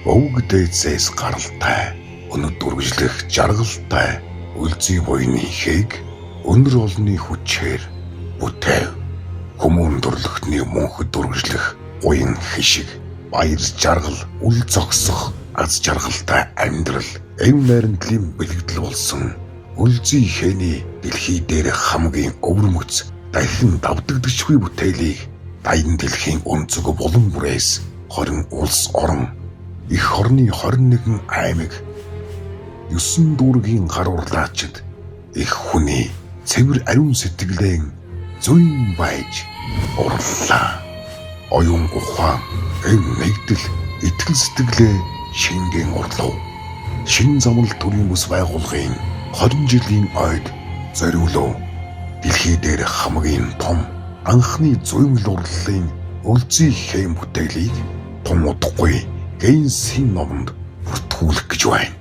Өвөг дээдсээс гаралтай, өнөд үргэлжлэх жаргалтай Өлзий буяны хээг өнөр олны хүчээр бүтээв. Хүмүүн төрлөختний мөнхөд үргэлжлэх уян хишиг, баяр жаргал, үл зогсох аз жаргалтай амьдрал, эв найрамдлын бэлэгдэл болсон Өлзий хээний дэлхий дээр хамгийн өвөрмөц дахин давтагдчихгүй бүтээлийг даян дэлхийн өнцөг булан бүрээс 20 улс орон, эх орны 21 аймаг, 9 дүүргийн гар урлаачид эх хүний цэвэр ариун сэтгэлэн зүйн байж урлаа. Оюун ухаан, эв нэгдэл, итгэл сэтгэлээ шингэн урлав. Шинэ замнал төрийн бүс байгуулгын 20 жилийн ойд зориулав. Дэлхий дээр хамгийн том анхны зүймэл урлалын Өлзий хээн бүтээлийг тун удахгүй Гиннесийн номонд бүртгүүлэх гэж байна.